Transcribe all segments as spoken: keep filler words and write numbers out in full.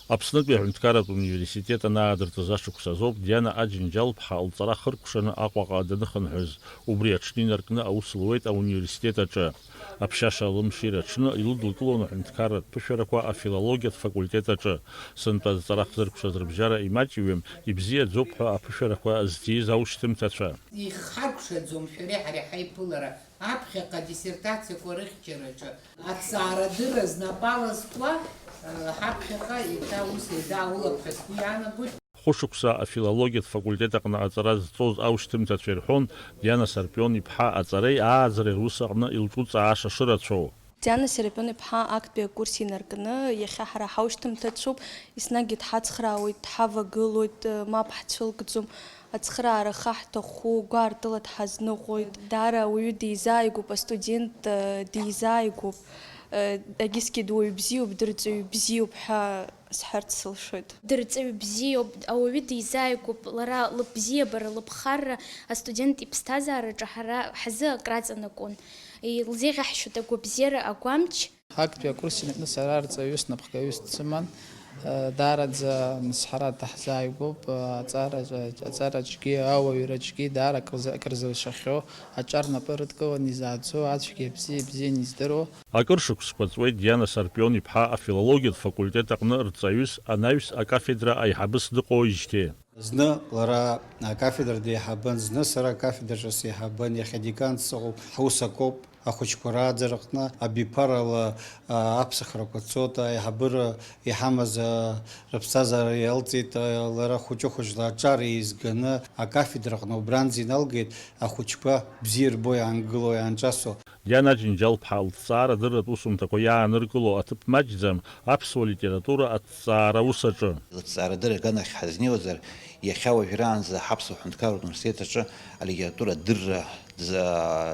Аԥснытәи аҳәынҭқарратә университет анаадыртыз ашықәс азоуп Диана Аџьынџьал-ԥҳа лҵара хыркәшаны Аҟәаҟа даныхынҳәыз. Убри аҽны инаркны аус луеит ауниверситет аҿы. Аԥшьаша лымшира аҽны илыдылкылон аҳәынҭқарратә ԥышәарақәа афилологиатә факультет аҿы. Сынтәа зҵара хзыркәшаз рыбжьара имаҷҩым, ибзиаӡоуп ҳәа аԥышәарақәа зҭиз аушьҭымҭацәа. Ихҳаркәшаӡом шәареи ҳареи ҳаиԥылара, аԥхьаҟа адиссертациақәа рыхьчараҿы. Аҭҵаарадырра знапала зкуа, э, ҳаԥхьаҟа еиҭа аус еидаулап ҳәа сгәы иаанагоит. Хәышықәса афилологиатә факультет аҟны аҵара зҵоз аушьҭымҭацәа ирҳәон, Диана Сарпион-иԥҳа аҵареи ааӡареи рус аҟны илҿу ҵааша шырацәоу. Диана Серапион-иԥҳа актәи акурс инаркны, иахьа ҳара ҳаушьҭымҭацәоуп, еснагь дҳацхраауеит, дҳавагылоит, мап ҳцәылкӡом, ацхыраара ахы ҳҭаху, гәаартыла дҳазныҟәоит. Даара ауаҩы дизааигәоуп, астудент, э, дизааигәоуп, э, егьысгьы дуаҩ бзиоуп, дырҵаҩ бзиоуп ҳәа сҳәарц сылшоит. Дырҵаҩ бзиоуп, ауаҩы дизааигәоуп, лара лыбзиабара, лыԥхарра астудент иԥсҭазаараҿы ҳара ҳзы акраҵанакуан. Илзеиӷьаҳшьоит агәабзиара агәамч. Актәи акурс инаркны сара арҵаҩыс напхгаҩыс дсыман. Даараӡа ацҳара даҳзааигәоуп, аҵараҿ-, аҵараҿгьы, ауаҩраҿгьы даара акры-, акрызылшахьоу, аҿар напы рыдкыланы изааӡо, ацәгьа абзиа ибзианы издыруа. Акыр шықәсқәа ҵуеит Диана Сарпион-иԥҳа афилологиатә факультет аҟны рҵаҩыс анаҩс акафедра аиҳабыс дыҟоуижьҭеи. Зны лара акафедра деиҳабын, зны сара акафедраҿы сеиҳабын, иахьа деканс сыҟоуп, ҳус акоуп, ахәыҷқәа рааӡараҟны абиԥарала, а, аԥсахрақәа цоит, аиҳабыра иҳамаз, а, рыԥсҭазаара иалҵит, а, лара хәыҷы-хәыҷла аҿар еизганы акафедраҟны убранӡа иналгеит, ахәыҷқәа бзиа ирбо, иаангыло, иаанҿасо. Диана Џьынџьал-ԥҳа лҭҵаарадырратә усумҭақәа иааныркыло аҭыԥ маҷӡам аԥсуа литература аҭҵаара аус аҿы. Лыҭҵаарадырра аганахь ҳазнеиуазар, иахьа уажәраанӡа ҳаԥсуа ҳәынҭқарратә университет аҿы алитература адырра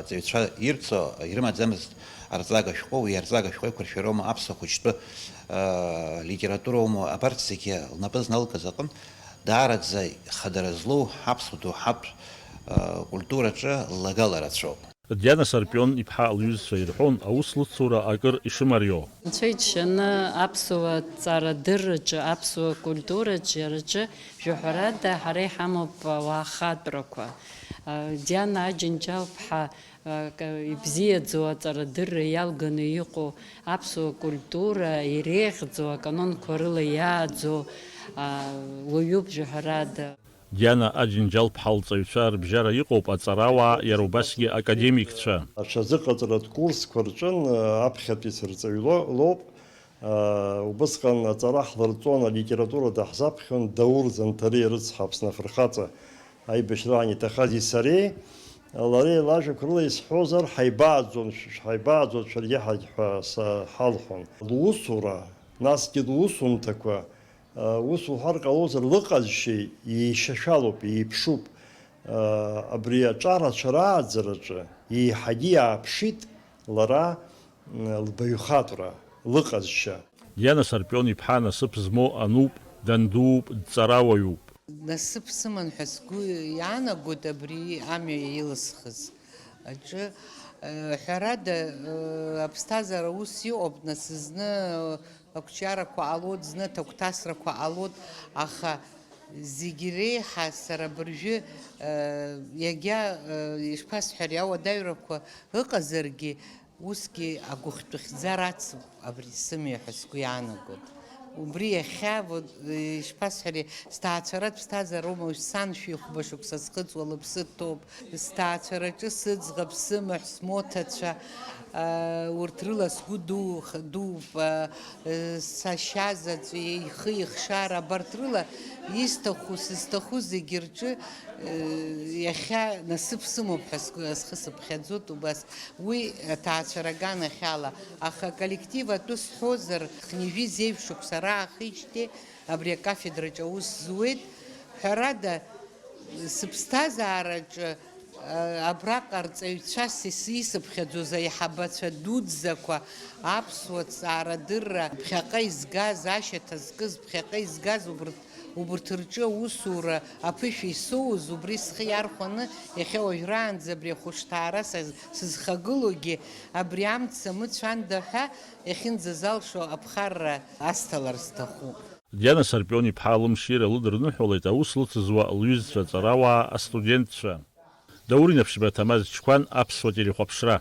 ҵаҩцәа ирцо ирымаӡамызт арҵага шәҟәы, уи арҵага шәҟәы еиқәыршәароума аԥсуа хәыҷтәы, аа, литературоума, абарҭ зегьы лнапы зналгаз аҟынтә, даараӡа хадара злоу ҳаԥсуа доуҳатә, аа, культураҿы ллагала рацәоуп. Диана Сарпион-иԥҳа лҩызцәа ирҳәон аус лыцура акыр ишымариоу. Анцәа иџьшьаны аԥсуа ҭҵаарадырраҿы, аԥсуа культураҿы, иараҿы, жәаҳәарада, ҳара иҳамоуп ауаа хатәрақәа. Диана Аџьынџьал-ԥҳа, ибзиаӡоу аҵарадырра иалганы иҟоу аԥсуа культура иреиӷьӡоу, аканонқәа рыла иааӡоу уаҩуп, жәаҳәарада. Диана Аџьынџьал-ԥҳа лҵаҩцәа рыбжьара иҟоуп аҵарауаа, иара убасгьы академикцәа. Аҽазыҟаҵаратә курсқәа рҿын, аԥхьатәи сырҵаҩ ло-, лоуп. Убысҟан аҵара ҳлырҵон, алитература даҳзаԥхьон Даур Занҭариа рыцҳа, Аԥсны афырхаҵа, аибашьраан иҭахази сареи. Лареи лажәақәа рыла исҳәозар, ҳаибааӡон, шәышә-, ҳаибааӡоит шәаргьы ҳаргь ҳәа са-, ҳалҳәон. Лусура, насгьы лусумҭақәа, Ус уҳәар ҟалозар, лыҟазшьа еишьашәалоуп, еиԥшуп. Абри аҿарацәа рааӡараҿы еиҳагьы иааԥшит лара лбаҩхатәра, лыҟазшьа. Диана Сарпион-иԥҳа насыԥ змоу ануп, дандууп, дҵарауаҩуп. Насыԥ сыман ҳәа сгәы иаанагоит абри амҩа илысхыз аҿы. Ҳәарада, аԥсҭазаара ус иҟоуп, нас зны Ақәҿиарақәа ҟалоит, зны аҭагәҭасрақәа ҟалоит, аха зегь реиҳа сара абыржәы, э, иагьа, э, ишԥасҳәари, ауадаҩрақәа ыҟазаргьы, усгьы агәыхьтәыхьӡара ацуп абри сымҩа ҳәа сгәы иаанагоит. Убри иахьа, вот, э, ишԥасҳәари, сҭаацәаратә ԥсҭазаароума, сан шәихәба шықәса зхыҵуа лыԥсы ҭоуп. Сҭаацәараҿы сыӡӷаб, сымаҳә, смоҭацәа, аа, урҭ рыла сгәы ду-, х-, дууп, аа, сашьа заҵә, ихы ихшара, абарҭ рыла исҭаху, сызҭаху зегьы рҿы, иахьа насыԥ сымоуп ҳәа сгәы, схы сыԥхьаӡоит убас. Уи аҭаацәара аганахьала, аха аколлектив атәы сҳәозар, хынҩажәи зеижә шықәса раахижьҭеи абри акафедраҿы аус зуеит. Ҳәарада, сыԥсҭазаараҿы, а, абраҟа арҵаҩцәас ис-, исыԥхьаӡоз аиҳабацәа дуӡӡақәа, аԥсуа ҭҵаарадырра ԥхьаҟа изгаз, ашьаҭа зкыз ԥхьаҟа изгаз убырҭ, убырҭ рҿы аусура аԥышәа исоуз, убри схы иархәаны, иахьа уажәраанӡа абри ахәышҭаара са-, сызхагылоугьы абри амца мыцәанда ҳәа иахьынӡазалшо аԥхарра асҭалар сҭахуп. Диана Сарпион-иԥҳа лымшира лыдырныҳәалеит аус лыцызуа лҩызцәа, аҵарауаа, астудентцәа. Даур Инаԥшьба, Ҭамаз Чқәан, Аԥсуа телехәаԥшра.